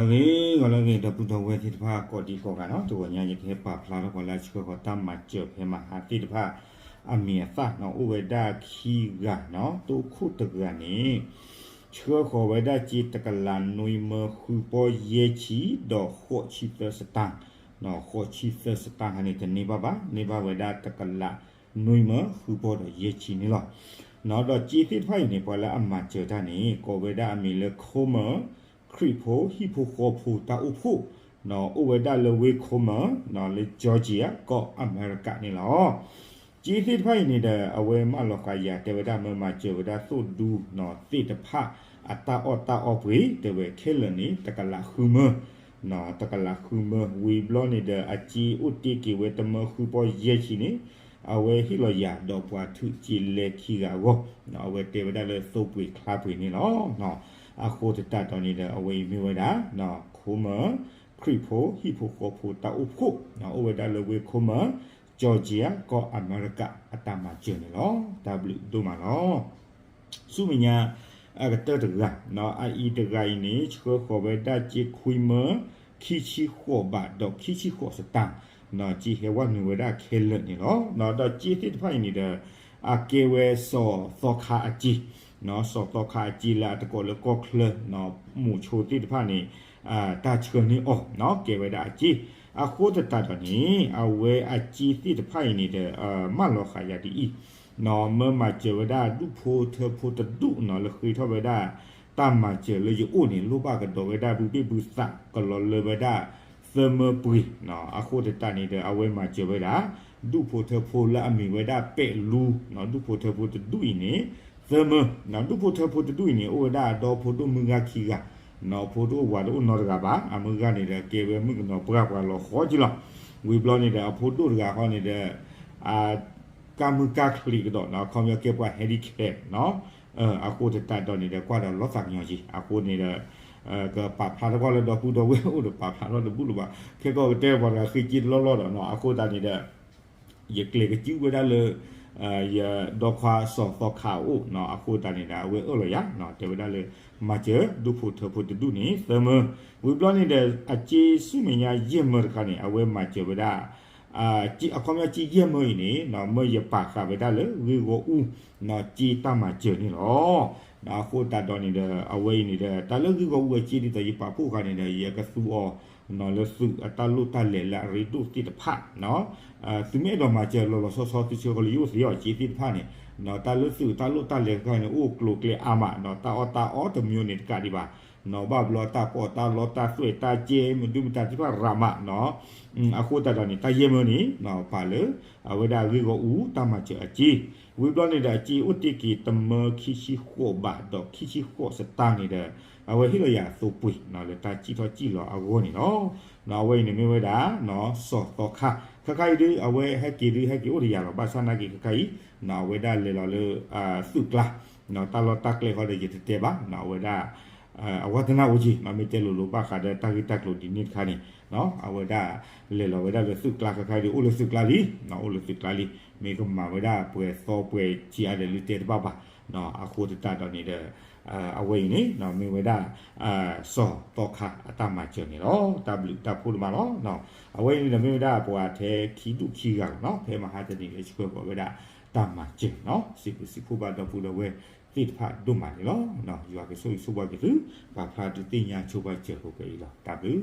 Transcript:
ဂ့ၤဂီၤလၢအဂ့ၤ ဒီပုၢ်ဒီဝဲၢ်သ့ၣ်တဖၣ် ကိးဒံကိးဂၤနီၤ, တဂီၤညါယကဟဲပာ်ဖျါထီၣ်ပှၤလၢအဆှၢဃီၤတၢ်မၤစၢၤဖဲမဟါသ့ၣ်တဖၣ် အမံၤအသၣ်နီၤ, အိၣ်ဝဲဒၣ်ခံဂၤနီၤ, တအိၣ်ခိၣ်တဂၤန့ၣ် ဆှၢဃီၤဝဲဒၣ်စ့တကလးနွံမၢဃုပီၢ်ယဲၢ်ဆံ ဒီးဃိးဆံသၢစတၢ်, ဃိးဆံသၢစတၢ်ဟါန့ၣ် တန့ၢ်ဘၣ်ဘၣ်, န့ၢ်ဘၣ်ဝဲဒၣ်တကလးနွံမၢဃုပီၢ်ဒီးယဲၢ်ဆံန့ၣ်လီၤ. ဒီးစ့သ့ၣ်တဖၣ်အံၤန့ၣ် ပှၤလၢအမၤစၢၤတၢ်န့ၣ် ကိးဝဲဒၣ်အမံၤလၢ Comer ခရံာ်ဖိ ဟံၣ်ဖိဃီဖိတၢ်အိၣ်ဖှိၣ်, အိၣ်ဝဲဒၣ်လၢဝ့ၢ် Comer လၢ Georgia ကီၢ်အမဲရကၤန့ၣ်လီၤ. စ့သ့ၣ်တဖၣ်အံၤန့ၣ်ဒီး အဝဲမၢလီၤဃာ်ယၤ တဲဝဲဒၣ်မၢမၤစၢၤဝဲဒၣ်သိၣ်ဒူသ့ၣ်တဖၣ် အတၢ်အီၣ်တၢ်အီပှ့ၤ တဲဝဲခဲလၢာ်န့ၣ် တကလးဃုမၢ တကလးဃုမၢ, ဝံၤဘျီန့ၣ်ဒီး အစ့အိၣ်တ့ၢ်က့ၤဝဲတမၢဃုပီၢ်ယဲၢ်ဆံန့ၣ် အဝဲဟ့ၣ်လီၤယၤဒီးပှၤထုးစ့လဲခံဂၤအဂီၢ်, အဝဲတဲဝဲဒၣ်လၢသိပှ့ၤချါပှ့ၤန့ၣ်လီၤ. အဃိသတးဒီးန့ၣ်ဒီး အဝဲအံၤမ့ၢ်ဝဲဒၣ် Comer ခရံာ်ဖိ ဟံၣ်ဖိဃီဖိတၢ်အိၣ်ဖှိၣ်, အိၣ်ဝဲဒၣ်လၢဝ့ၢ် Comer Georgia ကီၢ်အမဲရကၤ အတၢ်မၤစၢၤန့ၣ်လီၤ. တၢ်ဘျုးဒိၣ်မးလီၤ. ဆူမဲာ်ညါ အကတၢၢ်တဂၤ, အအံၤတဂၤအံၤန့ၣ် ဆှၢဃီၤဝဲဒၣ်စ့ခွံမၢ ခံဆံဃိးဘးဒီးခံဆံဃိးစတၢ်, စ့ဟဲဝဲနုာ်ဝဲဒၣ်ခဲလၢာ်န့ၣ်လီၤ. ဒီးစ့သ့ၣ်တဖၣ်အံၤန့ၣ်ဒီး အကဲဝဲစီၤသီခါအစ့, စီၤသီခါအစ့လၢအတကိးလၢကီၢ်ချၢ မိၤဆိသ့ၣ်တဖၣ်န့ၣ် တၢ်ဆှၢန့ၢ်အီၤ ကဲဝဲဒၣ်အစ့, အဃိသတးဒီးန့ၣ် အဝဲအစ့သ့ၣ်တဖၣ်အံၤန့ၣ်ဒီး မၢလီၤဃာ်ယၤဒ်အံၤ, မၢမၤစၢၤဝဲဒၣ်ဒူၣ်ဖိထၢဖိတဒူၣ်နီၤ လၢဃ့ထီၣ်ဝဲဒၣ် တၢ်မၤစၢၤလၢယအိၣ်န့ၣ် လိၣ်ဘၣ်ကဒီးဝဲဒၣ်ဘုဘ့ၣ်ဘုသးကလီၤလၢဝဲဒၣ် သၢမၢပှ့ၤ, အဃိသတးန့ၣ်ဒီး အဝဲမၤစၢၤဝဲဒၣ် ဒူၣ်ဖိထၢဖိလၢအမံၤဝဲဒၣ်ပဲာ်လူ, ဒူၣ်ဖိထၢဖိတဒူၣ်အံၤန့ၣ် သၢမၢ, ဒူၣ်ဖိထၢဖိတဒူၣ်အံၤန့ၣ် အိၣ်ဝဲဒၣ်ဒီဖိဒိၣ်မုၢ်ဂၤခံဂၤ, ဖိဒိၣ်ဝၤတအိၣ်နီတဂၤဘၣ်, အမုၢ်ဂၤန့ၣ်ဒီး ကဲဝဲမုၣ်ကနီၤပှၢ်ပှၤလီၤဃီက့လီၤ. ဝံၤဘျီန့ၣ်ဒီး အဖိဒိၣ်တဂၤဃီန့ၣ်ဒီး ကၢ်မုၢ်ကၢ်ချံးကဒီးနီၤ, ခီပညီကဲပှၤ handicap နီၤ, အဃိသတးဒီးန့ၣ်ဒီး ကွၢ်ဒီးလီၤသးကညီၤက့ၤ, အဃိန့ၣ်ဒီး ကပာ်ဖျါထီၣ်ကွၢ်လၢဒီပုၢ်ဒီဝဲၢ်အိၣ်ဒီးပာ်ဖျါထီၣ်တဘူၣ်လၢၤဘၣ်, ခဲကီၢ်ကတဲပှၤတဂၤဃ့စ့တလီၢ်လီၢ်ဒီးနီၤ, အဃိသတးန့ၣ်ဒီး ယကျဲၤကစုဝဲဒၣ်လၢ ယဒီခွါစီၤသီခါအအိၣ်နီၤ, အဃိသတးန့ၣ်ဒီး အဝဲအၢၣ်လီၤယၤနီၤ, တဲဝဲဒၣ်လၢ မၤစၢၤဒူၣ်ဖိထၢဖိတဒူၣ်န့ၣ် သၢမၢ, ဝံၤဘျီန့ၣ်ဒီး အစ့ဆူမဲာ်ညါယဲၢ်မၢတခါန့ၣ် အဝဲမၤစၢၤဝဲဒၣ် အခီပညီစ့ယဲၢ်မၢအံၤန့ၣ် မၢယပာ်ဃာ်ဝဲဒၣ်လၢဂ့ၢ်ဂီၢ်အူ စ့တၢ်မၤစၢၤန့ၣ်လီၤ. အဃိသတးဒီးန့ၣ်ဒီး အဝဲအံၤန့ၣ်ဒီး တၢ်လၢဂ့ၢ်ဂီၢ်အူအစ့ဒ်သိးယပာ်ဖှိၣ်ဃာ်န့ၣ်ဒီး ယကသူအီၤ လၢသုးအတၢ်လိၣ်တၢ်လဲၤလၢအရ့ဒိၣ်သ့ၣ်တဖၣ် သုမ့ၢ်အဲၣ်ဒိးမၤစၢၤလီၤလီၤဆီဆီ သုဆှၢဃီၤလၢယအိၣ်သ့အီၤ စ့သ့ၣ်တဖၣ်န့ၣ် တၢ်လၢသုးတၢ်လိၣ်တၢ်လဲၤတခါန့ၣ် အိၣ်ကျိၤကျဲအါမး တၢ်အီၣ်တၢ်အီတမံၤန့ၣ်တကးဒံးဘၣ် ဘၣ်ဘျီတၢ်ပီးတၢ်လီတၢ်သွဲၣ်တၢ်ကဲ မဒုမတၤသ့ၣ်တဖၣ်ရးမး အဃိသတးဒီးန့ၣ် တၢ်ယဲၢ်မၢန့ၣ် ပာ်လၢ အဝဲဒၣ်ဂ့ၢ်ဂီၢ်အူတၢ်မၤစၢၤအစ့ ဝံၤဘျီန့ၣ်ဒီး အစ့အိၣ်တ့ၢ်က့ၤတမၢခံဆံဃိးဘးဒီးခံဆံဃိးစတၢ်န့ၣ်ဒီး အဝဲဟ့ၣ်လီၤယၤသိပှ့ၤ လၢတၢ်စံၣ်ထီၣ်စံၣ်လီၤအဂီၢ်န့ၣ်လီၤ. အဝဲအံၤန့ၣ်မ့ၢ်ဝဲဒၣ် စီၤသီခါ ခဲခါအံၤဒုး အဝဲဟဲက့ၤဒုးဟဲက့ၤအိၣ်တယၤလီၤ ဘၣ်ဆၣ်နာ်က့ၤခဲခါအံၤ အဝဲဒၣ်လဲၤလီၤလၢ သုးကျါ တၢ်လီၢ်တၢ်ကျဲဃီဒီးယတတဲဘၣ် အဝဲဒၣ် အဝဲတနၢ်အိၣ်က့ၤ မ့ၢ်တဲလိၤလိၤဘၣ်ဃးဒီးတၢ်ဂ့ၢ်တၢ်ကျိၤဒ်န့ၣ်တခါန့ၣ် အဝဲဒၣ် လဲၤလီၤဝဲဒၣ်လၢသုးကျါခဲခါအံၤဒုး အိၣ်လၢသုးကျါလံ အိၣ်လၢသုးကျါလံ မ့ၢ်ကမၤဝဲဒၣ်ပှဲၤသီပှဲၤဆံးအါဒီးလၢတဲတဘၣ်ဘၣ် အဃိသတးဒီးန့ၣ်ဒီး အဝဲအံၤန့ၣ် မ့ၢ်ဝဲဒၣ် စီၤသီခါအတၢ်မၤစၢၤန့ၣ်လီၤ. တၢ်ဘျုးတၢ်ဖှိၣ်ဒိၣ်မးလီၤ. အဝဲအံၤန့ၣ်ဒီးမ့ၢ်ဝဲဒၣ်ပှၤထဲခံဒူၣ်ခံဂၤလီၤနီၤ ဖဲမဟါတနံၤလၢဆှၢဃီၤဝဲဒၣ်တၢ်မၤစၢၤနီၤ စံးဘျုးစံးဖှိၣ်ဘၣ်ဒီပုၢ်ဒီဝဲၢ်သ့ၣ်တဖၣ်ဒိၣ်မးန့ၣ်လီၤ. ယွၤကဆိၣ်ဂ့ၤဆိၣ်ဝါက့ၤသု ပာ်ဖျါဒုးသ့ၣ်ညါဆိပာ်စၢၤလိာ်ကွဲအံၤလီၤ. တၢ်ဘျုး